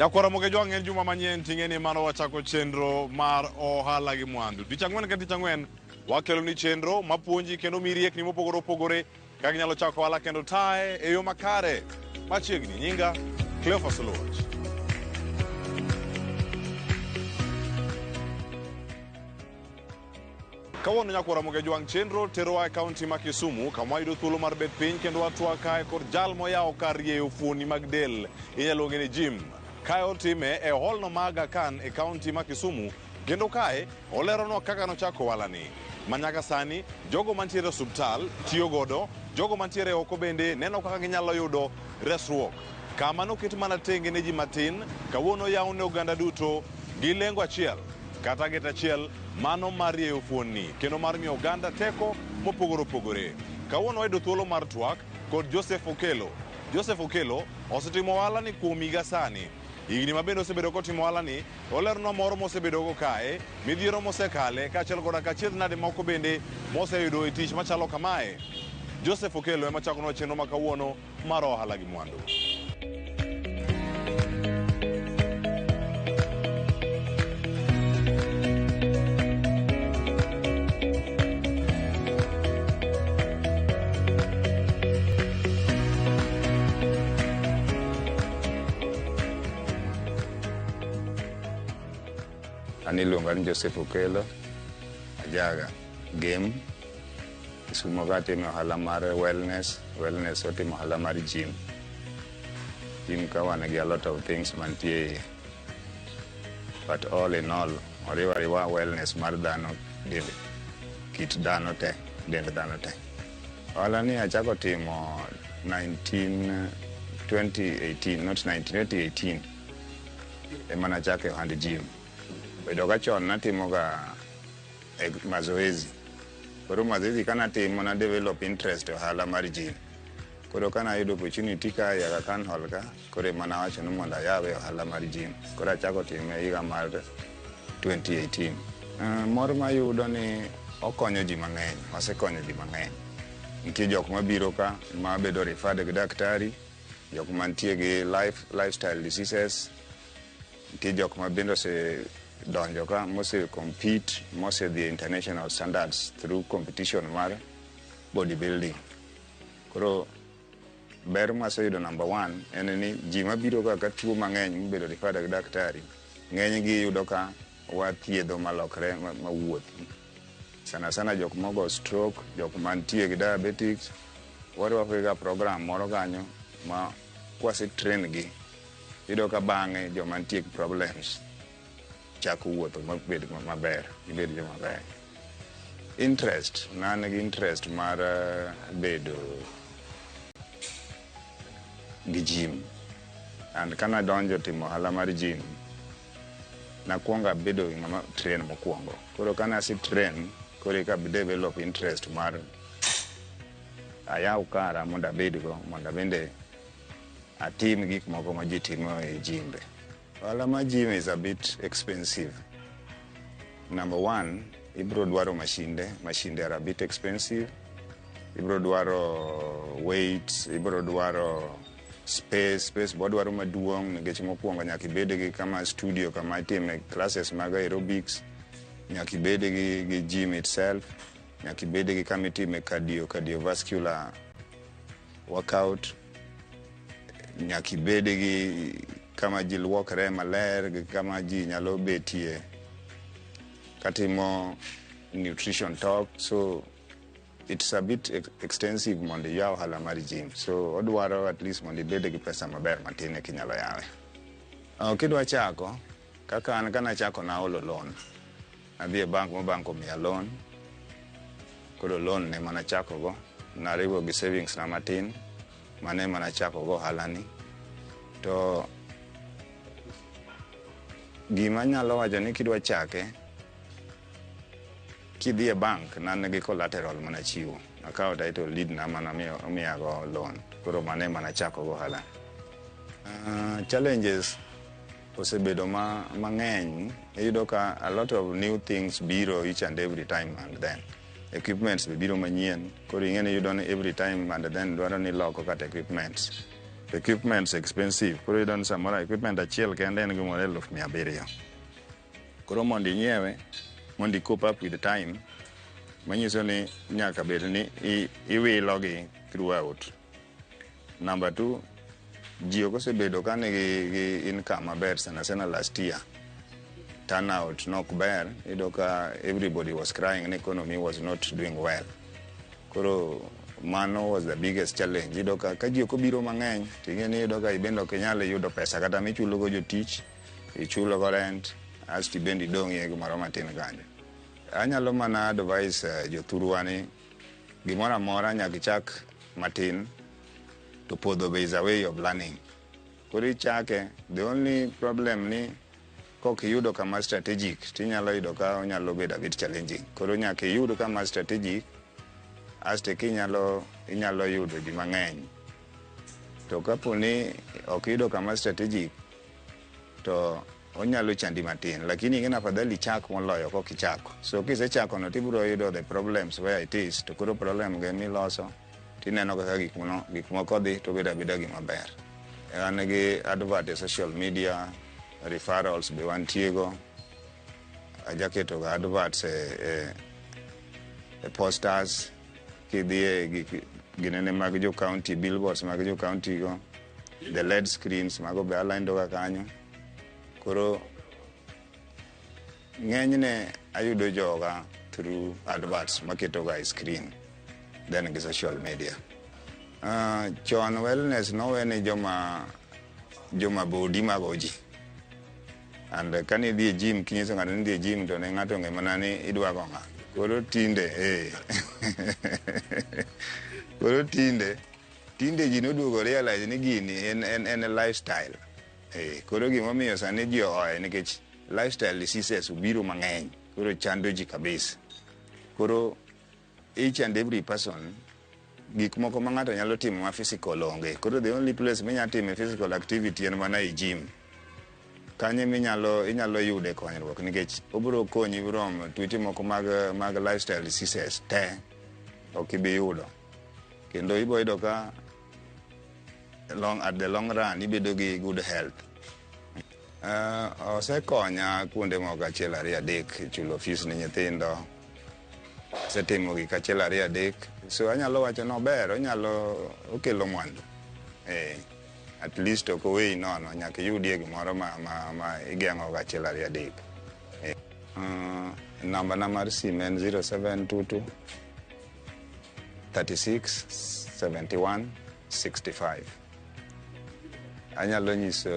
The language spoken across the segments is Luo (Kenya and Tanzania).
Nyakwara Moge Jwang' en juma manyien ting'e ni mano wachako chenro mar ohala gi mwandu. Tich ang'wen ka tich ang'wen wakelo ni chenro mapuonji kendo miyi riekni mopogore opogore kaka inyalo chako ohala kendo taye e yo makare. Machiegni nyinga Cleophas Oluoch. Kawuono nyakwara Moge Jwang' chenro terowa e kaunti ma Kisumu kama wayudo thuolo mar bet piny kendo watwak kae kod jal moyawo kar rieyo fuoni mag del inyalo luonge ni gym. Kae otime e hall no ma Aga Khan e kaunti ma Kisumu kendo kae oleronwa kaka nochako ohalani. Ma nyaka sani jogo mantiere e osuptal tiyo godo, jogo mantiere oko bende neno kaka ginyalo yudo resruok. Kama noket mana tenge ne ji matin, kawuono oyaw ne oganda duto gi lengo achiel kata get achiel mano mar rieyo fuonni kendo mar miyo oganda teko mopogore opogore. Kawuono wayudo thuolo mar twak kod Joseph Okello. Joseph Okello osetimo ohala ni kuom higa sani. Higni ma bende osebedo kotimo ohala ni, oleronwa moro mosebedogo kae, midhiero mosekale, kaachiel koda ka achiedh nade moko bende moseyudo e tich machalo kamae. Joseph Okello ema chakonwa chenro ma kawuono mar ohala gi mwandu. An iluonga ni Joseph Okello, ajaga Gem, Kisumo ka atimo ohala mar wellness, wellness watimo ohala mar gym. Gym ka wan gi a lot of things mantie iye. But all in all, oriwo ariwa wellness mar dhano, dend, kit dhano te, dend dhano te. Ohala ni achako timo 19, 2018, not 19, 2018 ema nachake ohand gym. Bedo ka chon natimoga mazoezi. Koro mazoezi ka natimo na develop interest e ohala mar gym. Koro ka nayudo opportunity ka e Aga Khan Hall ka, koro ema nawacho ni mondo ayawe ohala mar gym. Koro achako time higa mar 2018. Mor mayudo ni okonyo ji mang'eny, osekonyo ji mang'eny. Nitie jok mabiro ka mabedo referred gi daktari, jok mantie gi lifestyle diseases, nitie jok ma bende ose donjo ka mose compete, mose dhi international standards through competition mar bodybuilding. Koro ber mwaseyudo number one en ni ji mabiro ka ka tuo mang'eny mobedo referred gi daktari, ng'eny gi yudo ka wathiedho malokre mawuothi. Sana sana jok mogo stroke, jok mantie gi diabetics, warwako ga program moro kanyo ma kwase train gi, iyudo ka bang'e joma nitie gi problems chako wuotho mabed maber, gibed joma ber. Interest, an gi interest mar bedo gi gym. And kana donjo timo ohala mar gym, nakwongo abedo ng'ama train mokwongo. Koro kana ase train, koro eka develop interest mar ayaw kara mondo abedgo, mondo abende atim gik moko ma ji timo e gymbe. Ohala mar gym is a bit expensive. Number one, ibro dwaro mashinde, mashinde are a bit expensive. Ibro dwaro weights, ibro dwaro space, space bodwaro maduong' nikech mokwongo nyaka ibed gi kama studio kama itime classes mag aerobics, nyaka ibed gi gym itself, nyaka ibed gi kama itime cardiovascular workout, nyaka ibed gi kama ji luokre maler, gi kama ji nyalo betie katimo nutrition talk. So it's a bit extensive mondo iyaw ohala mar gym. So odwaro at least mondo ibed gi pesa maber matin eka inyalo yawe. Kidwa chako, kaka an kanachako naolo loan. Adhi e bank ma bank omiya loan. Koro loan ne mana chako go. Nariwo gi savings na matin. Mano ema nachako go ohala ni. To gima anyalo wacho ni kidwa chake, kidhi e bank, nan gi collateral manachiwo. Akawo title deed na mana omiya go loan. Koro mano ema nachako go ohala. Challenges osebedo mang'eny. Iyudo ka a lot of new things biro each and every time and then. Equipments be biro manyien. Koro ing'e ni iyudo ni every time and then dwaro ni loko kata equipments. Equipment's expensive. Koro iyudo ni samoro equipment achiel kende en gimoro 700,000. Koro mondo inyiewe, mondo i cope up with time, manyiso ni nyaka bed ni iwilo gi throughout. Number two, ji ok osebedo ka nigi gi income maber sana sana last year. Turnout nok ber, iyudo ka everybody was crying ni economy was not doing well. Koro mano was the biggest challenge. Iyudo ka ji ok obiro mang'eny, ting'e ni iyudo ka ibende ok inyal yudo pesa kata michulo go jotich, ichulo go rent, asto ibende idong'ie gimoro matin kanyo. Anyalo mana advise jothurwa ni gimoro amora nyaka ichak matin to podho be is a way of learning. Koro ichake, the only problem ni kok iyudo kama strategic tinyalo yudo ka onyalo bedo a bit challenging. Koro nyaka iyud kama strategic asto kinyalo inyalo yudo ji mang'eny. To kapo ni ok iyudo kama strategic to onyalo chandi matin, lakini ing'e ni afadhali ichak moloyo kok ichako. So kisechako no tibiro yudo the problems where it is, to koro problem go emiloso tineno kaka gik moko dhi to bedo abeda gima ber. An gi advert e social media, referrals be wantiego. Ajaketo ga adverts e posters, kidhi e gik ginene mag jo county, billboards mag jo county go, the LED screens mago be alando ga kanyo. Koro ng'enyne ayudo joga through adverts maketo ga e screen then gi social media. Chon wellness nowe ni joma body mago ji. And kane idhi e gym kinyiso ng'ato ni idhi e gym to ne ng'ato ong'e mana ni idwa go ng'a. Koro tinde Koro tinde ji noduogo realize ni gini en lifestyle. Koro gimomiyo sani ji ohoye nikech lifestyle diseases obiro mang'eny. Koro chando ji kabisa. Koro each and every person gik moko ma ng'ato nyalo timo ma physical onge. Koro the only place minya time physical activity en mana e gym. Kanyo minyalo inyalo yude konyruok nikech obiro konyi from tuoche moko mag lifestyle diseases te ok ibi yudo. Kendo ibo yudo ka at the long run ibedo gi good health. Osekonya kuonde moko achiel ariyo adek chulo fees ne nyithindo. Asetimo gik achiel ariyo adek. So anyalo wacho ni ober, onyalo okelo mwandu. At least ok oweyi nono, nyaka iyudie gimoro ma igeng'o go achiel ariyo adek. Namba na mar sim en 0722 36 71 65. Anyalo nyiso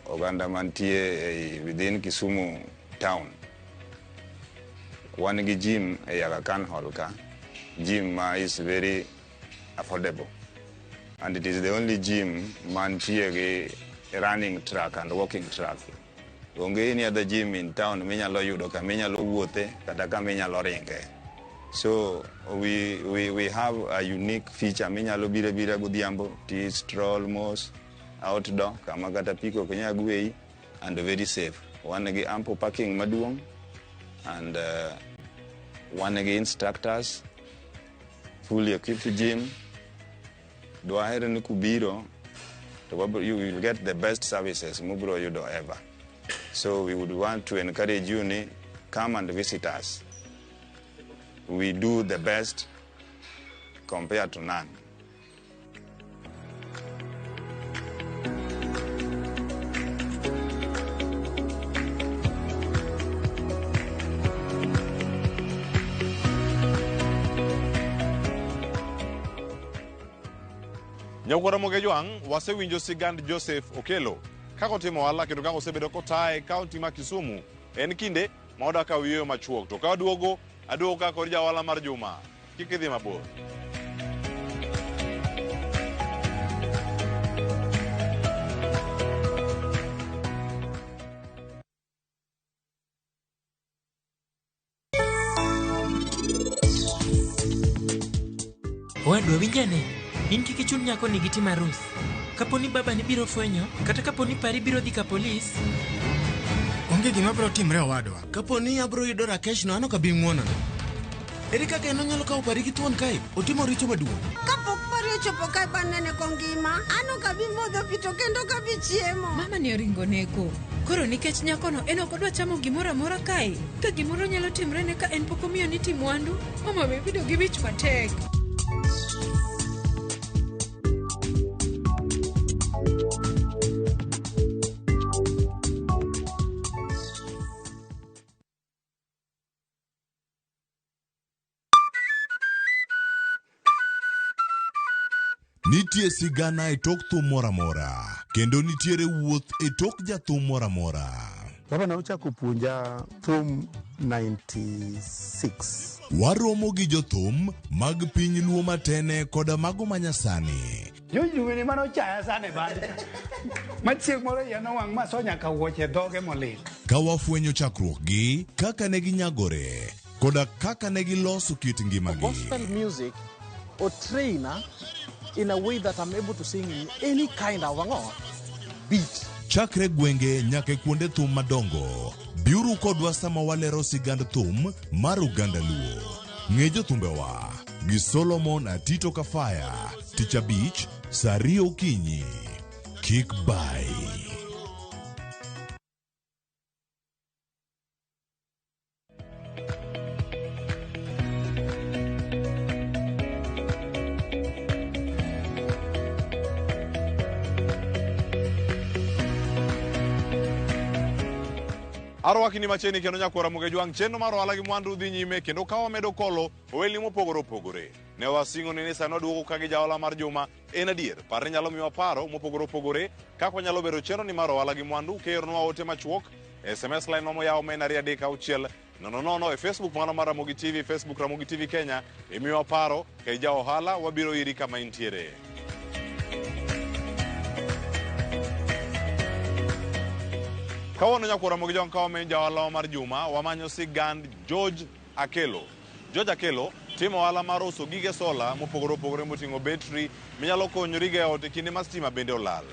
oganda mantie ei within Kisumu town. Wan gi gym e Aga Khan Hall ka. Gym ma is very affordable. And it is the only gym mantie gi running track and walking track. Onge any other gym in town minyalo yudo kama inyalo wuothe kata kama inyalo ringe. So we have a unique feature minyalo biro bira godhiambo ti stroll mos outdoor kama kata piko ok nyal gweyi and very safe. Wan gi ample parking maduong' and wan gi instructors, fully equipped gym. Dwaher ni kubiro to you will get the best services mubiro yudo ever. So we would want to encourage you ni come and visit us. We do the best compared to none. Nyakwara Mogejwang', wasewinjo sigand Joseph Okelo kaka otimo ohala kendo kaka osebedo kotaye e kaunti ma Kisumu. En kinde ma wadak ka yueyo machuok, to ka waduogo, aduogo ka kod jaohala mar juma. Kik idhi mabor. Owadwa winjane, in kik ichun nyako ni gitim arus. Kapo ni baba ni biro fwenyo, kata kapo ni pari biro dhi ka polis. Onge gima biro timre owadwa. Kapo ni abiro yudo Rakesh no, an ok abi ng'wonone. Ere kaka en onyalo kawo pari gi thuon kae? Otimo richo maduong'. Kapok pari ochopo kae banene kongima, an ok abi modho pi to kendo ok abi chiemo. Mama ni oringo neko. Koro nikech nyakono en ok odwa chamo gimoro amora kae. Ka gimoro nyalo timrene ka en pok omiyo ni ti mwandu, mama be bedo gi wich matek. Nitie sigana e tok thum moro amora, kendo nitiere wuoth e tok jathum moro amora. Baba ne ochako puonja thum 96. Waromo gi jothum mag piny Luo matene koda mago manyasani. Jojuwini mane ochaya sana e bad. Ma chieng' moro iya nowang' maso nyaka wuoche e dhoge molil. Ka wafwenyo chakruokgi, kaka ne ginyagore, koda kaka ne giloso kit ngimagi. Gospel music or trainer in a way that I'm able to sing in any kind of beat. Chakre gwenge nyaka e kuonde thum madongo, biuru kodwa sama walero sigand thum mar oganda Luo. Ng'e jothumbewa gi Solomon Atito Kafaya, tich abich, saa ariyo okinyi. Kik bai. Arwakni machiegni kendo nyakwara Muge Jwang' chenro mar ohala gi mwandu dhi nyime kendo ka wamedo kolo ohelni mopogore opogore. Ne wasingo ni sani waduogo ka gi jaohala mar juma en adier. Par ni nyalo miwa paro mopogore opogore kaka wanyalo bero chenro ni mar ohala gi mwandu kioronwa ote machuok SMS line moyaw ma en 236 000 e Facebook mano mar Ramogi TV, Facebook Ramogi TV Kenya. Imiwa paro ka ija ohala wabiro iri kama intiere. Kawuono nyakwara Ramogi Jwang' ka wamenyo jaohala mar juma wamanyo sigand George Akelo. George Akelo timo ohala mar uso gige sola mopogore opogore moting'o betri minyalo konyorigo e ot e kinde ma stima bende olal.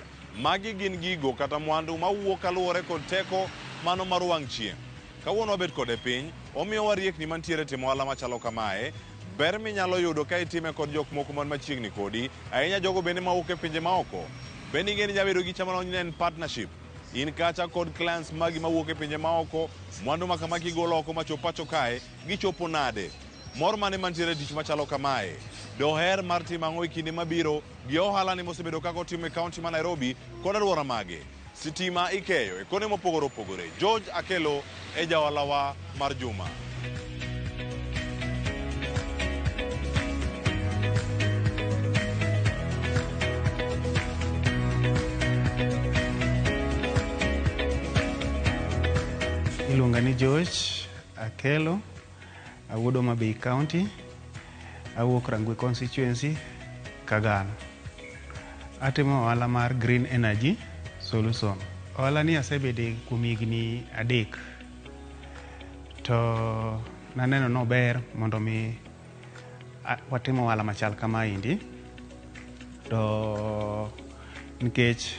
Magi gin gigo kata mwandu mawuok kaluwore kod teko mano mar wang' chieng'. Kawuono wabet kode piny, omiyowa riekni mantiere timo ohala machalo kamae, ber minyalo yudo ka itime kod jok moko man machiegni kodi, ahinya jogo bende mawuok e pinje maoko. Bende ing'e ni inyalo bedo gi chama ni en partnership. In kacha kod clients magi mawuok e pinje maoko, mwandu ma kama kigolo oko machop pacho kae, gichopo nade? Mor mane mantiere e tich machalo kamae? Doher mar timo ang'o e kinde mabiro gi ohala ni mosebedo kaka otimo e kaunti ma Nairobi kod alwora mage? Sitima ikeyo e kone mopogore opogore. George Akelo e jaohalawa mar juma. Iluonga ni George Akelo, awuod Homa Bay County, awuok Rangwe constituency, Kagano. Atimo ohala mar Green Energy Solution. Ohala ni asebede kuom higni 3 to naneno nober mondo mi watim ohala machal kamaendi, to nikech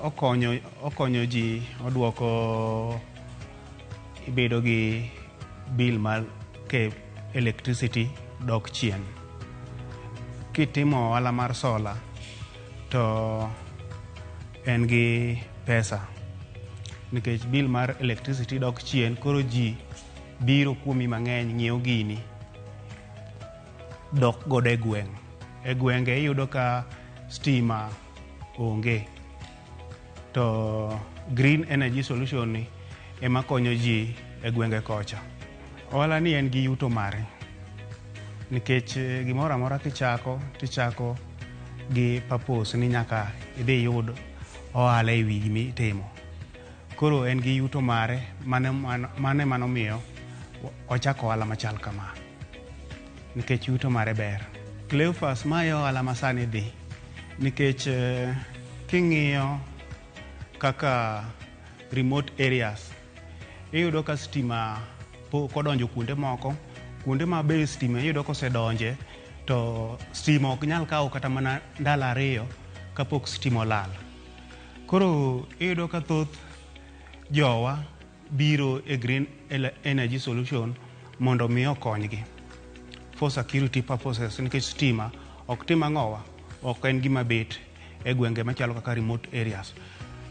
okonyo ji, oduoko ibedo gi bill mar electricity dok chien. Kitimo ohala mar sola to en gi pesa nikech bill mar electricity dok chien, koro ji biro kuomi mang'eny ng'iewo gini dok godo e gweng'. E gwenge iyudo ka stima onge, to Green Energy Solution ni ema konyo ji e gwenge kocha. Ohala ni en gi yuto mare nikech gimoro amora kichako tichako gi purpose ni nyaka idhi yud ohala e wi gimitimo. Koro en gi yuto mare, mane manomiyo ochako ohala machal kama nikech yuto mare ber. Cleophas, mae ohala ma sani dhi nikech king'iyo kaka remote areas iyudo ka stima pok odonjo kuonde moko, kuonde ma be stima iyudo kosedonje to stima ok nyal kawo kata mana ndalo 2 kapok stima olal. Koro iyudo ka thoth jowa biro e Green Energy Solution mondo mi okonygi for security purposes, nikech stima ok tim ang'owa, ok en gima bet e gwenge machalo kaka remote areas.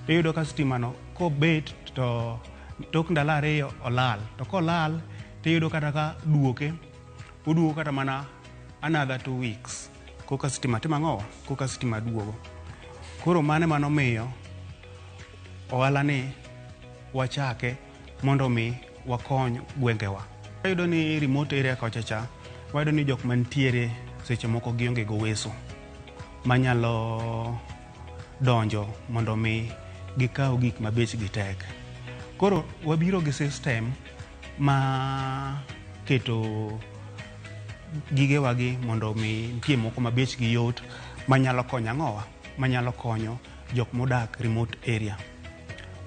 Iyudo ka stima no kobet to tok ndalo 2 olal, to kolal tiyudo kata ka duoke oduogo kata mana another 2 weeks koka stima timo ang'owa, koka stima duogo. Koro mano ema nomiyo ohala ni wachake mondo mi wakony gwengewa. Wayudo ni remote area kocha cha, wayudo ni jok mantiere seche moko gionge go uwezo manyalo donjo mondo mi gikaw gik ma bechgi tek. Koro wabiro gi system ma keto gigewagi mondo mi nitie moko ma bechgi yot manyalo konyo ang'owa, manyalo konyo jok modak remote area.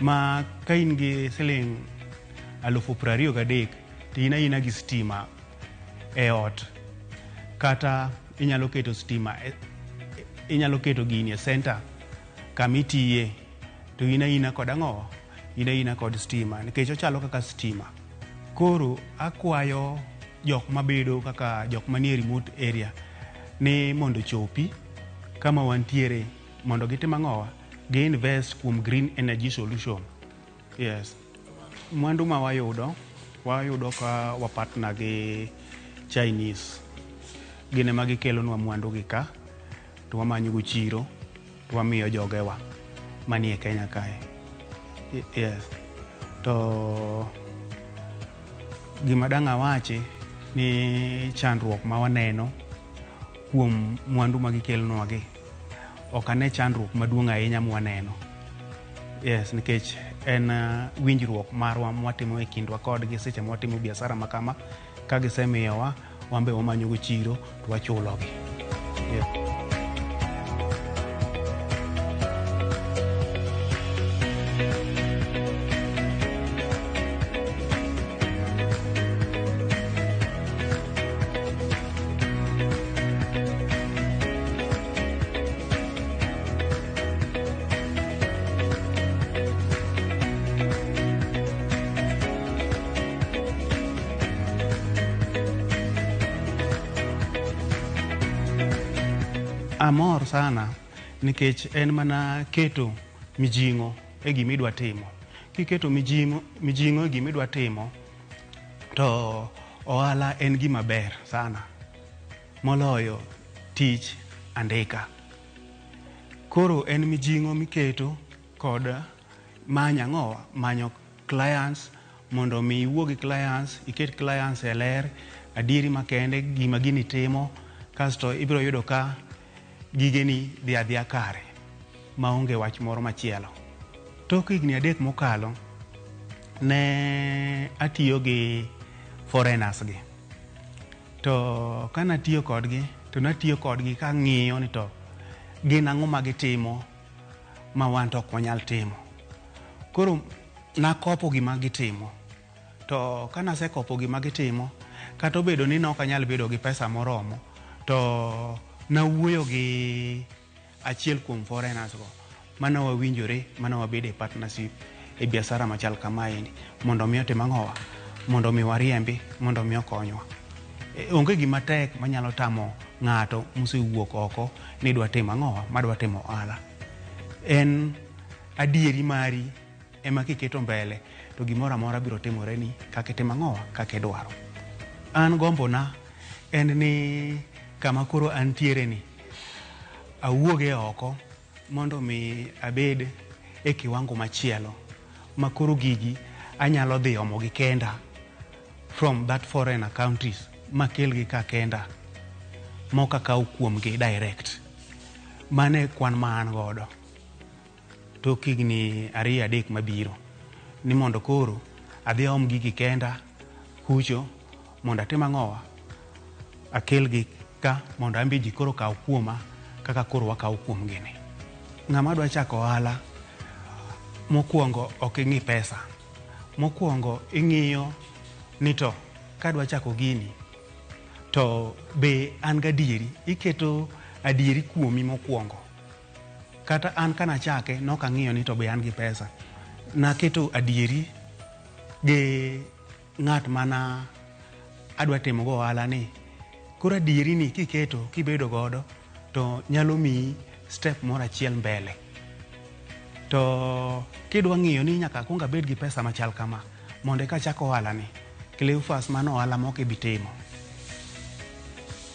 Ma ka in gi siling 23,000 to in aina gi stima e ot, kata inyalo keto stima, inyalo keto gini e center kama itiye to in aina kod ang'owa, in aina kod stima nikech ochalo kaka stima. Koro akwayo jok mabedo kaka jok manie remote area ni mondo chopi kama wantiere mondo gitim ang'owa, gi invest kuom green energy solution. Yes. Mwandu ma wayudo, wayudo ka wa partner gi Chinese. Gin ema gikelonwa mwandu gi ka, to wamanyo go chiro, to wamiyo jogewa manie Kenya kae. Yes. To gima dang' awachi ni chandruok ma waneno kuom mwandu ma gikelonwa gi, ok ane chandruok maduong' ahinya mwaneno. Yes, nikech en winjruok marwa mwatimo e kindwa kodgi seche mwatimo biashara ma kama, ka gisemiyowa, wan be wamanyo go chiro to wachulogi. Yeah. Amor sana nikech en mana keto mijing'o e gima idwa timo. Kiketo mijing'o e gima idwa timo to ohala en gima ber sana moloyo tich andika. Koro en mijing'o miketo kod manyo ang'owa, manyo clients mondo mi iwuo gi clients, iket clients e ler, adieri makende gima gini timo, kasto ibiro yudo ka gigeni dhi adhiya kare maonge wach moro machielo. Tok higni 3 mokalo ne atiyo gi foreigners gi. To kana atiyo kodgi, to natiyo kodgi kang'iyo ni to gin ang'o ma gitimo ma wan to ok wanyal timo. Koro nakopo gima gitimo. To kanasekopo gima gitimo, kata obedo ni nok anyal bedo gi pesa moromo, to nawuoyo gi achiel kuom foreigners go mane wawinjore, mane wabedo e partnership e biashara machal kamaendi, mondo mi otim ang'owa, mondo mi wariembi, mondo mi okonywa. Onge gima tek manyalo tamo ng'ato mosewuok oko ni dwa timo ang'owa, madwa timo ohala. En adieri mari ema kiketo mbele to gimoro amora biro timoreni kaka itimo ang'owa, kaka idwaro. An gombona en ni kama koro antiere ni awuoge oko mondo mi abed e kiwango machielo ma koro gigi anyalo dhi omo gi kenda from that foreigner countries makelgi ka kenda mok akaw kuomgi direct. Mano e kwan ma an godo tok higni 2-3 mabiro ni mondo koro adhi aom gigi kenda kucho mondo atim ang'owa, akelgi ka mondo an be ji koro kaw kuoma kaka koro wakaw kuomgi ni. Ng'ama dwa chako ohala, mokwongo ok ing'i pesa. Mokwongo ing'iyo ni to kadwa chako gini to be an gadieri, iketo adieri kuomi mokwongo. Kata an kanachake nok ang'iyo ni to be an gi pesa. Naketo adieri gi ng'at mana adwa timo go ohala ni. Koro adieri ni kiketo kibedo godo to nyalo miyi step moro achiel mbele. To kidwa ng'iyo ni nyaka akuong abed gi pesa machal kama mondo eka achak ohala ni, Cleophas, mano ohala ma ok ibi timo.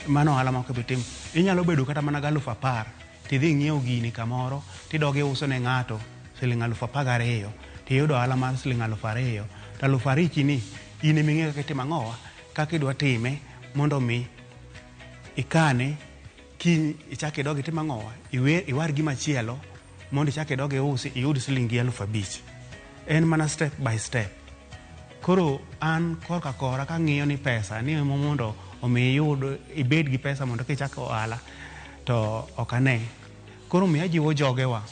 Mano ohala ma ok ibi timo. Inyalo bedo kata mana gi 10,000 tidhi ing'iew gini kamoro tidog iuso ne ng'ato siling 12,000 tiyudo ohala mar siling 2,000 to 2,000 ni in ema ing'eyo kaka itimo ang'owa kaka idwa time mondo mi ikane kiny ichak idog itim ang'owa iwar gimachielo mondo ichak idog iusi iyud silingi 5,000. En mana step by step. Koro an korka kora kang'iyo ni pesa ni mondo omi iyud ibed gi pesa mondo kichak ohala to ok ane. Koro miyo ajiwo jogewa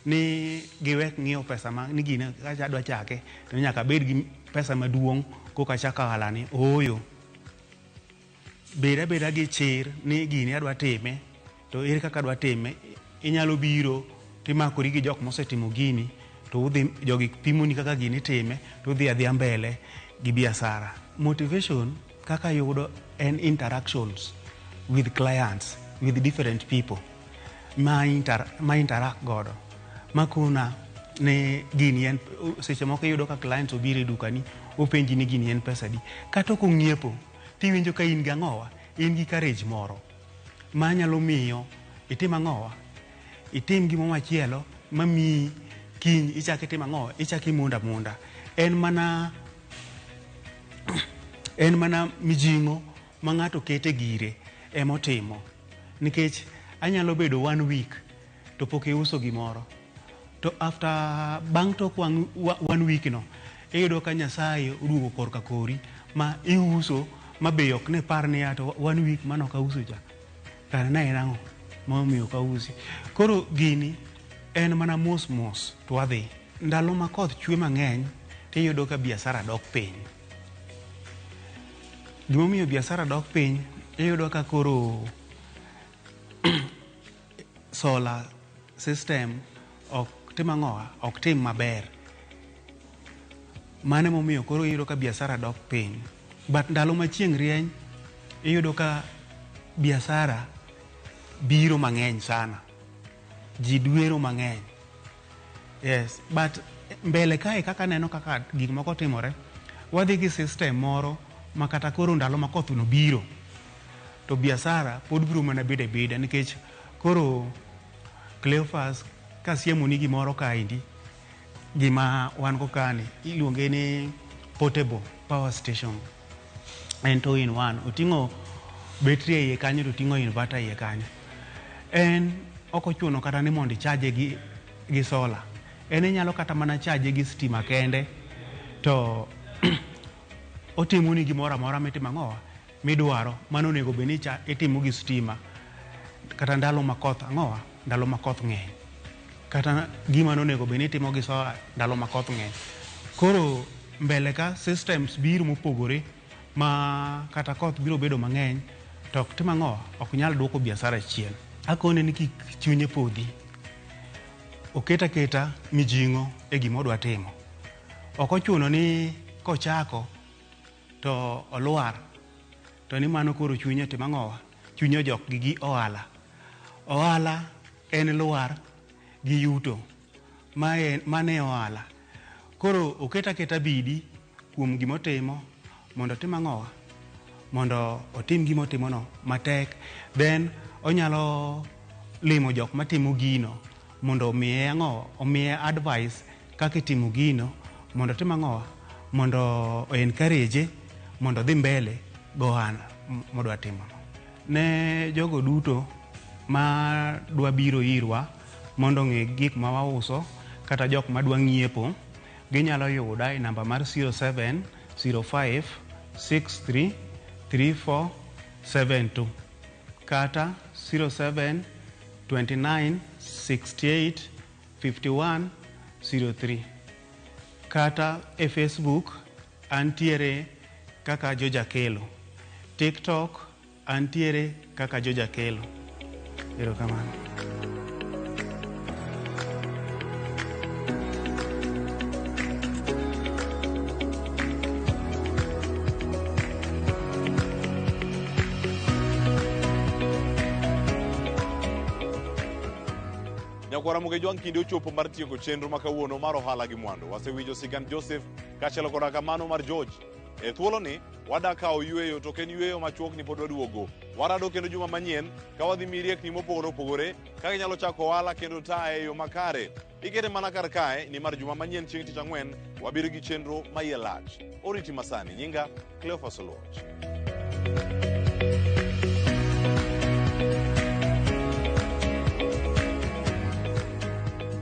ni giwek ng'iyo pesa ma ni gini ka adwa chake to nyaka abed gi pesa maduong' koka achako ohala ni. Ooyo. Bed abeda gi chir ni gini adwa time to ere kaka adwa time. Inyalo biro timakori gi jok mosetimo gini to udhi jogi pimoni kaka gini itime to udhi adhiya mbele gi biashara. Motivation kaka yudo en interactions with clients, with different people ma interact godo. Makona ne gini en seche moko iyudo ka clients obiro e dukani openji ni gini en pesa adi. Kata ok ong'iepo tiwinjo ka in gi ang'owa, in gi courage moro manyalo miyo itim ang'owa, itim gimo machielo mamiyi kiny ichak itim ang'owa, ichak imondo amonda. En mana mijing'o ma ng'ato kete gire emotimo. Nikech anyalo bedo 1 week to pok iuso gimoro. To after bang' tok 1 week no, iyudo ka Nyasaye oduogo korka kori ma iuso ma be ok ne par ni to 1 week mano ok auso cha. Kara ne en ang'o momiyo ok ausi. Koro gini en mana mos mos to wadhi. Ndalo ma koth chwe mang'eny tiyudo ka biashara dok piny. Gimomiyo biashara dok piny, iyudo ka koro solar system ok tim ang'owa, ok tim maber. Mano emomiyo koro iyudo ka biashara dok piny. But ndalo ma chieng' rieny, iyudo ka biashara biro mang'eny sana. Ji dwero mang'eny. Yes, but mbele kae kaka aneno kaka gik moko timore, wadhi gi system moro ma kata koro ndalo ma koth no biro, to biashara pod biro mana bedo abeda nikech koro Cleophas kasiemoni gimoro kaendi, gima wan go kani iluonge ni portable power station. En 2 in 1. Oting'o betri e iye kanyo to oting'o inverter e iye kanyo. En ok ochuno kata ni mondo ichaje gi solar. En inyalo kata mana chaje gi stima kende to otimoni gimoro amora mitimo ang'owa midwaro. Mano onego bed ni itimo gi stima kata ndalo ma koth ang'owa, ndalo ma koth ng'eny. Kata gima nonego bed ni itimo gi solar ndalo ma koth ng'eny. Koro mbele ka systems biro mopogore ma kata koth biro bedo mang'eny to ok tim ang'owa, ok nyal duoko biashara chien. Akone ni kik chunye podhi. Oket aketa mijing'o e gima odwa timo. Ok ochuno ni kochako to olwar to ni mano koro chunye timo ang'owa, chunye ojok gi ohala. Ohala en lwar gi yuto. Mano e ohala. Koro oket aketa bidi kuom gimotimo mondo otim ang'owa, mondo otim gimotimono matek. Then onyalo limo jok matimo gino mondo omiye ang'owa, omiye advice kaka itimo gino mondo otim ang'owa, mondo o encourage mondo odhi mbele go ohala modwa timo. Ne jogo duto ma dwa biro irwa mondo ong'e gik ma wauso kata jok ma dwa ng'iepo, ginyalo yuda e namba mar 0705 63 3472 kata 07 29 68 51 03 kata e Facebook antiere kaka George Akelo, TikTok antiere kaka George Akelo. Erokamano. Nyakwara Mugejo kinde ochopo mar tieko chenro ma kawuono mar ohala gi mwandu. Wasewinjo sigand Joseph kaachiel koda kamano mar George. E thuoloni wadak kawo yweyo to ok en yweyo machuok ni pod waduogo. Warado kendo juma manyien ka wadhi miyi riekni mopogore opogore kaka inyalo chako ohala kendo taye e yo makare. Ikete mana kar kae nimar juma manyien chieng' tich ang'wen wabiro gi chenro ma iye lach. Oriti masani nyinga Cleophas Oluoch.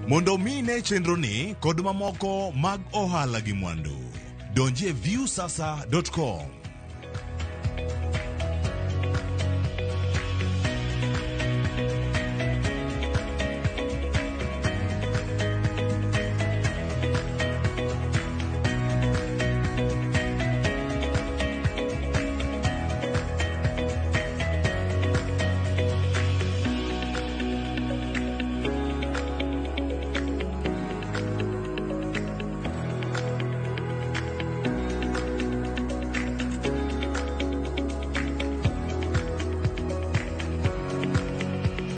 Mondo mi ine chenroni kod mamoko mag ohala gi mwandu, donji e viusasa.com.